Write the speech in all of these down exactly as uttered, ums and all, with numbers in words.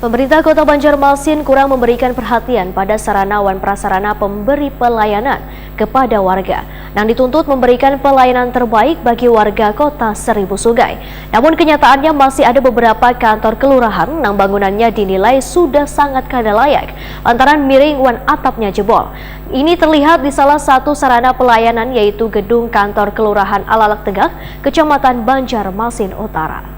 Pemerintah Kota Banjarmasin kurang memberikan perhatian pada sarana wan prasarana pemberi pelayanan kepada warga. Nang dituntut memberikan pelayanan terbaik bagi warga Kota Seribu Sungai. Namun kenyataannya masih ada beberapa kantor kelurahan nang bangunannya dinilai sudah sangat kada layak lantaran miring wan atapnya jebol. Ini terlihat di salah satu sarana pelayanan yaitu gedung kantor kelurahan Alalak Tengah, Kecamatan Banjarmasin Utara.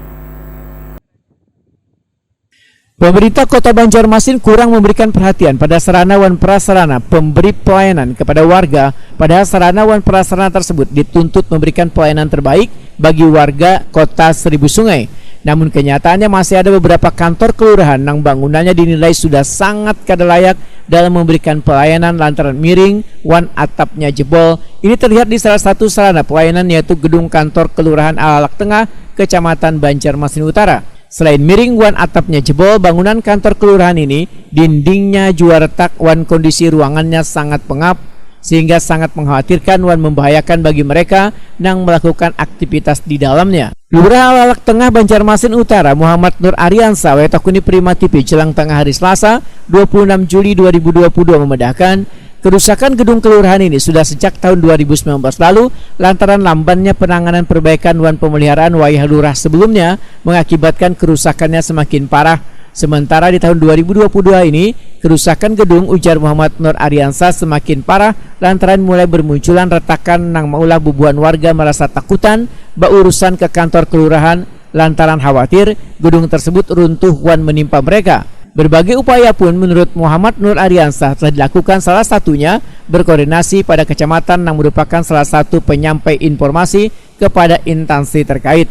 Pemerintah Kota Banjarmasin kurang memberikan perhatian pada sarana wan prasarana pemberi pelayanan kepada warga, padahal sarana wan prasarana tersebut dituntut memberikan pelayanan terbaik bagi warga Kota Seribu Sungai. Namun kenyataannya masih ada beberapa kantor kelurahan nang bangunannya dinilai sudah sangat kada layak dalam memberikan pelayanan lantaran miring wan atapnya jebol. Ini terlihat di salah satu sarana pelayanan yaitu gedung kantor kelurahan Alalak Tengah, Kecamatan Banjarmasin Utara. Selain miring wan atapnya jebol, bangunan kantor kelurahan ini dindingnya jua retak wan kondisi ruangannya sangat pengap, sehingga sangat mengkhawatirkan wan membahayakan bagi mereka nang melakukan aktivitas di dalamnya. Lurah Alalak Tengah Banjarmasin Utara Muhammad Nur Ariansa wetakuni Prima T V Jelang Tengah Hari Selasa, dua puluh enam Juli dua ribu dua puluh dua memedahkan, kerusakan gedung kelurahan ini sudah sejak tahun dua ribu sembilan belas lalu lantaran lambannya penanganan perbaikan wan pemeliharaan wayah lurah sebelumnya mengakibatkan kerusakannya semakin parah. Sementara di tahun dua ribu dua puluh dua ini, kerusakan gedung ujar Muhammad Nur Ariansa semakin parah lantaran mulai bermunculan retakan nang maulah bubuhan warga merasa takutan baurusan ke kantor kelurahan lantaran khawatir gedung tersebut runtuh wan menimpa mereka. Berbagai upaya pun menurut Muhammad Nur Ariansa telah dilakukan, salah satunya berkoordinasi pada kecamatan yang merupakan salah satu penyampai informasi kepada instansi terkait.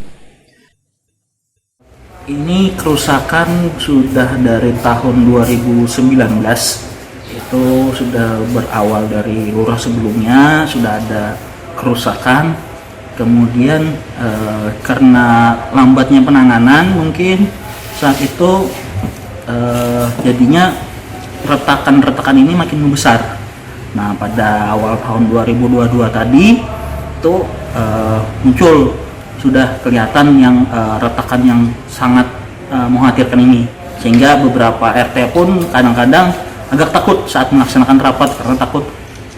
Ini kerusakan sudah dari tahun dua ribu sembilan belas. Itu sudah berawal dari lurah sebelumnya, sudah ada kerusakan. Kemudian, eh, karena lambatnya penanganan mungkin saat itu, eh, jadinya retakan-retakan ini makin membesar. Nah, pada awal tahun dua ribu dua puluh dua tadi itu, eh, muncul sudah kelihatan yang, eh, retakan yang sangat, eh, mengkhawatirkan ini, sehingga beberapa R T pun kadang-kadang agak takut saat melaksanakan rapat karena takut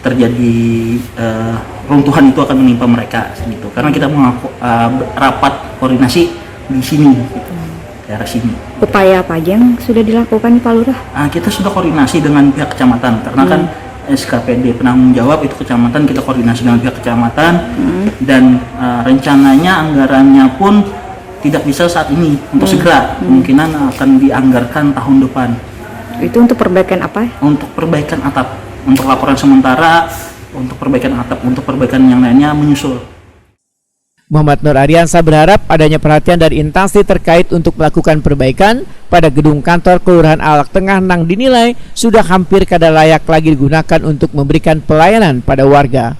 terjadi, eh, runtuhan itu akan menimpa mereka gitu. Karena kita mengaku, eh, rapat koordinasi di sini gitu, daerah sini. Upaya apa aja yang sudah dilakukan, Pak Lurah? Ah, kita sudah koordinasi dengan pihak kecamatan karena kan S K P D penanggung jawab itu kecamatan, kita koordinasi dengan pihak kecamatan. Dan, eh, rencananya anggarannya pun tidak bisa saat ini untuk segera, kemungkinan akan dianggarkan tahun depan. Itu untuk perbaikan apa? Untuk perbaikan atap, untuk laporan sementara, untuk perbaikan atap, untuk perbaikan yang lainnya menyusul. Muhammad Nur Ariansa berharap adanya perhatian dari instansi terkait untuk melakukan perbaikan pada gedung kantor Kelurahan Alalak Tengah nang dinilai sudah hampir kada layak lagi digunakan untuk memberikan pelayanan pada warga.